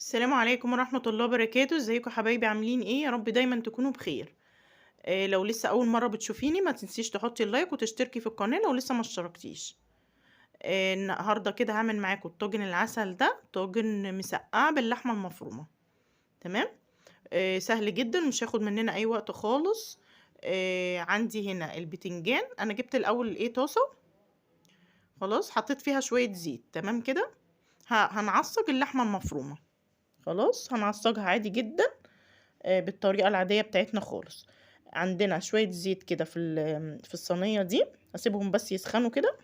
السلام عليكم ورحمة الله وبركاته. ازيكم حبايبي؟ عاملين ايه؟ يا رب دايما تكونوا بخير. لو لسه اول مرة بتشوفيني ما تنسيش تحطي ال like وتشتركي في القناة لو لسه ما اشتركتيش. النهارده كده هعمل معاكم الطاجن العسل ده، طاجن مسقعة باللحمة المفرومة. تمام؟ سهل جدا مش هياخد مننا اي وقت خالص. عندي هنا البتنجان، انا جبت الاول ايه طاسة، خلاص حطيت فيها شوية زيت. تمام كده؟ هنعصج اللحمة المفرومة، خلاص هنعصجها عادي جدا، بالطريقة العادية بتاعتنا خالص. عندنا شوية زيت كده في الصينية دي، هسيبهم بس يسخنوا كده.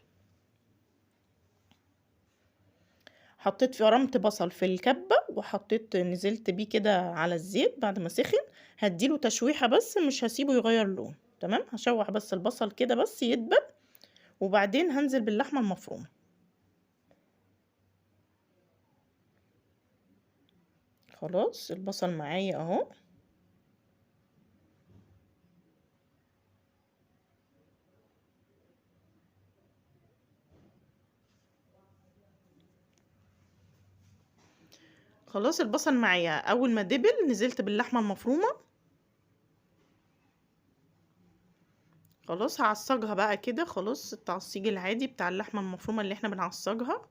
حطيت في رمت بصل في الكبة وحطيت نزلت بيه كده على الزيت بعد ما سخن، هديله تشويحة بس مش هسيبه يغير لون. تمام؟ هشوح بس البصل كده بس يدبل، وبعدين هنزل باللحمة المفرومة. خلاص البصل معايا اهو. خلاص البصل معايا اول ما دبل نزلت باللحمة المفرومة. خلاص هعصجها بقى كده، خلاص التعصيج العادي بتاع اللحمة المفرومة اللي احنا بنعصجها.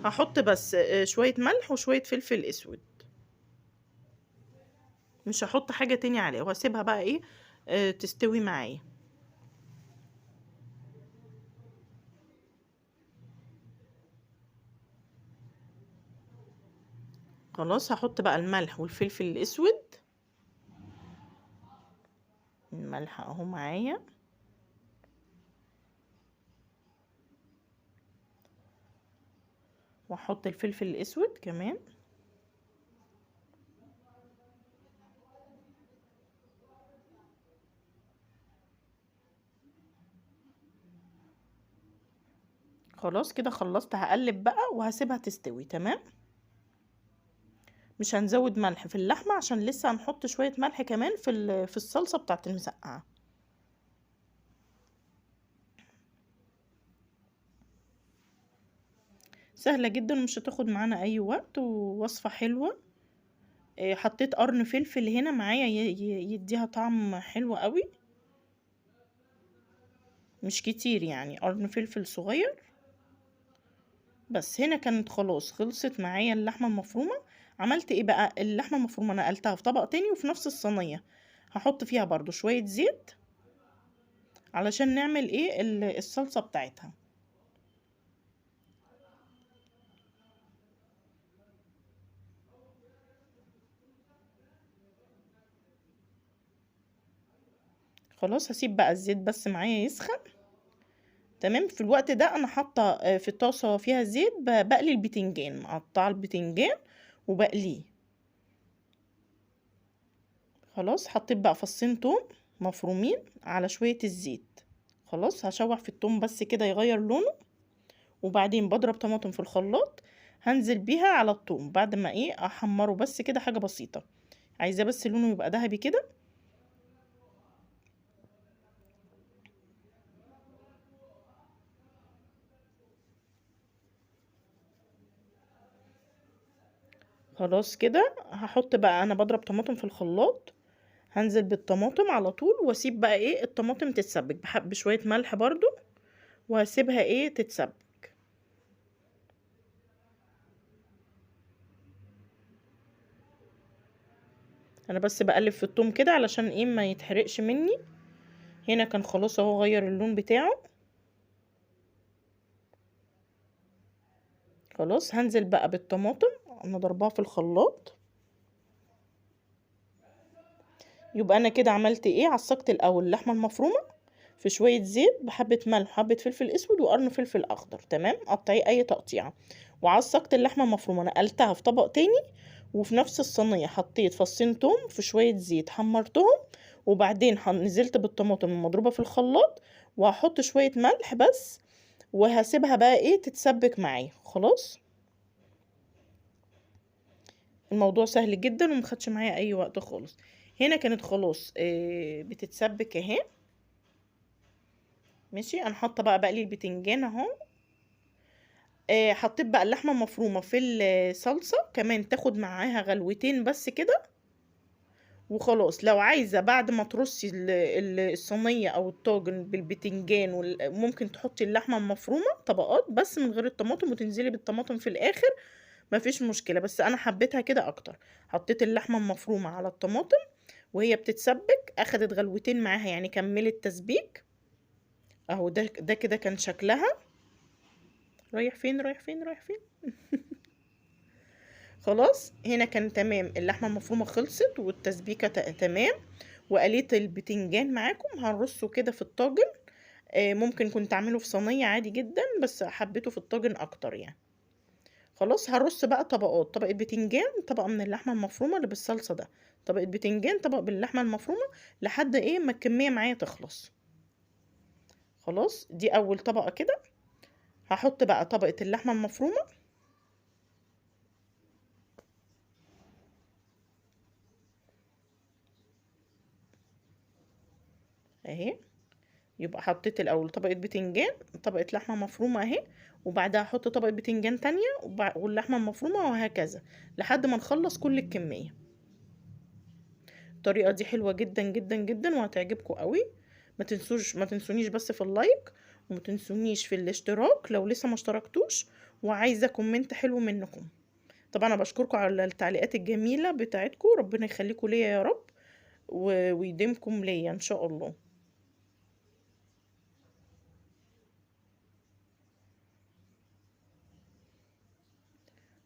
هحط بس شوية ملح وشوية فلفل اسود، مش هحط حاجة تاني عليها، وهسيبها بقى ايه تستوي معايا. خلاص هحط بقى الملح والفلفل الاسود، الملح اهو معايا، واحط الفلفل الاسود كمان. خلاص كده خلصت، هقلب بقى وهسيبها تستوي. تمام؟ مش هنزود ملح في اللحمة عشان لسه هنحط شوية ملح كمان في الصلصة بتاعت المسقعة. سهلة جدا ومش هتاخد معانا اي وقت، ووصفة حلوة. حطيت قرن فلفل هنا معايا يديها طعم حلو قوي، مش كتير يعني، قرن فلفل صغير بس. هنا كانت خلاص خلصت معايا اللحمة المفرومة. عملت ايه بقى؟ اللحمة المفرومة نقلتها في طبق تاني وفي نفس الصينية هحط فيها برضو شوية زيت علشان نعمل ايه الصلصة بتاعتها. خلاص هسيب بقى الزيت بس معايا يسخن. تمام؟ في الوقت ده انا حاطه في الطاسه فيها زيت، بقلي البتنجان، مقطعه البتنجان وبقليه. خلاص حطيت بقى فصين توم مفرومين على شويه الزيت. خلاص هشوح في التوم بس كده يغير لونه، وبعدين بضرب طماطم في الخلاط هنزل بيها على التوم بعد ما ايه احمره بس كده حاجه بسيطه، عايزاه بس لونه يبقى ذهبي كده. خلاص كده هحط بقى، انا بضرب طماطم في الخلاط، هنزل بالطماطم على طول، واسيب بقى ايه الطماطم تتسبك بشوية ملح برضو، وهسيبها ايه تتسبك. انا بس بقلب في التوم كده علشان ايه ما يتحرقش مني. هنا كان خلاص اهو غير اللون بتاعه. خلاص هنزل بقى بالطماطم، انا ضرباها في الخلاط. يبقى انا كده عملت ايه؟ عصقت الاول اللحمه المفرومه في شويه زيت بحبه ملح وحبه فلفل اسود وقرن فلفل اخضر. تمام؟ قطعيه اي تقطيعه. وعصقت اللحمه المفرومه نقلتها في طبق تاني، وفي نفس الصينيه حطيت فصين توم في شويه زيت حمرتهم، وبعدين نزلت بالطماطم المضروبه في الخلاط، وهحط شويه ملح بس، وهسيبها بقى ايه تتسبك معايا. خلاص الموضوع سهل جدا ومخدش معايا اي وقت خالص. هنا كانت خلاص بتتسبك اهي. ماشي، انا حاطه بقى بقلي البتنجان اهو، حطيت بقى اللحمة المفرومة في الصلصة كمان تاخد معاها غلوتين بس كده وخلاص. لو عايزة بعد ما ترصي الصينية أو الطاجن بالبتنجان ممكن تحطي اللحمة المفرومة طبقات بس من غير الطماطم، وتنزلي بالطماطم في الآخر، ما فيش مشكلة، بس أنا حبيتها كده أكتر. حطيت اللحمة المفرومة على الطماطم وهي بتتسبك، أخدت غلوتين معاها يعني كملت تسبيك أهو. ده كده كان شكلها. رايح فين رايح فين رايح فين؟ خلاص هنا كان تمام، اللحمة المفرومة خلصت والتسبيكة تمام، وقليت البتنجان معاكم. هنرصه كده في الطاجن، ممكن كنت اعمله في صينية عادي جدا، بس حبيته في الطاجن اكتر يعني. خلاص هرص بقى طبقات، طبقة بتنجان، طبقة من اللحمة المفرومة اللي بالصلصة ده، طبقة بتنجان، طبق باللحمة المفرومة، لحد ما الكمية معايا تخلص. خلاص دي اول طبقة كده. هحط بقى طبقة اللحمة المفرومة، اهي. يبقى حطيت الاول طبقة بتنجان، طبقة لحمة مفرومة اهي، وبعدها احط طبقة بتنجان تانية واللحمة المفرومة، وهكذا لحد ما نخلص كل الكمية. الطريقة دي حلوة جدا جدا جدا وهتعجبكم قوي. ما تنسونيش بس في ال like، وما تنسونيش في الاشتراك لو لسه ما اشتركتوش، وعايزة comment حلو منكم. طبعا انا بشكركم على التعليقات الجميلة بتاعتكم، ربنا يخليكم ليا يا رب ويديمكم ليا ان شاء الله.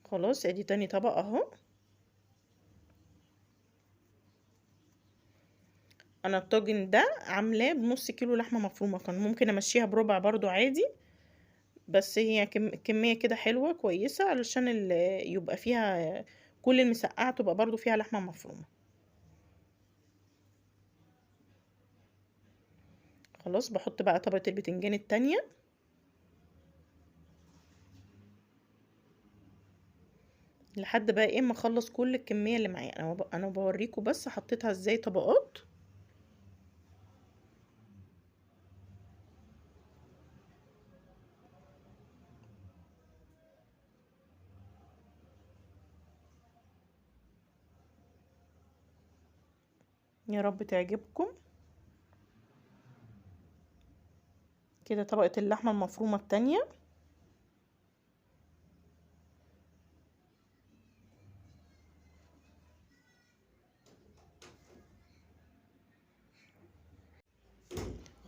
خلاص ادي تاني طبق اهو. انا الطاجن ده عاملاه بنص كيلو لحمه مفرومه، كان ممكن امشيها بربع برضو عادي، بس هي كميه كده حلوه كويسه علشان يبقى فيها كل المسقعه تبقى برضو فيها لحمه مفرومه. خلاص بحط بقى طبقه البتنجان التانية. لحد بقى ما اخلص كل الكميه اللي معايا. انا بوريكم بس حطيتها ازاي طبقات. يا رب تعجبكم. كده طبقة اللحمة المفرومة التانية.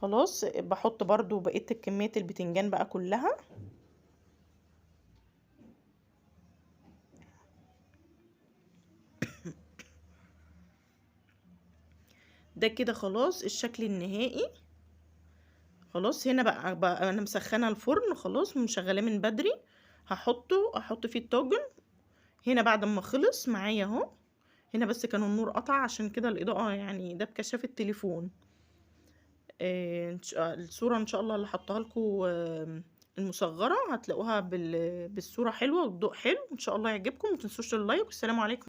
خلاص بحط برضو بقية كمية البتنجان بقى كلها. ده كده خلاص الشكل النهائي. خلاص هنا بقى انا مسخنه الفرن خلاص، مشغلاه من بدري. هحط فيه الطاجن هنا بعد ما خلص معايا اهو. هنا بس كان النور قطع عشان كده الاضاءه، ده بكشاف التليفون. الصوره ان شاء الله اللي حطاها لكم، المصغره هتلاقوها بالصوره حلوه والضوء حلو ان شاء الله يعجبكم. ما تنسوش اللايك، والسلام عليكم.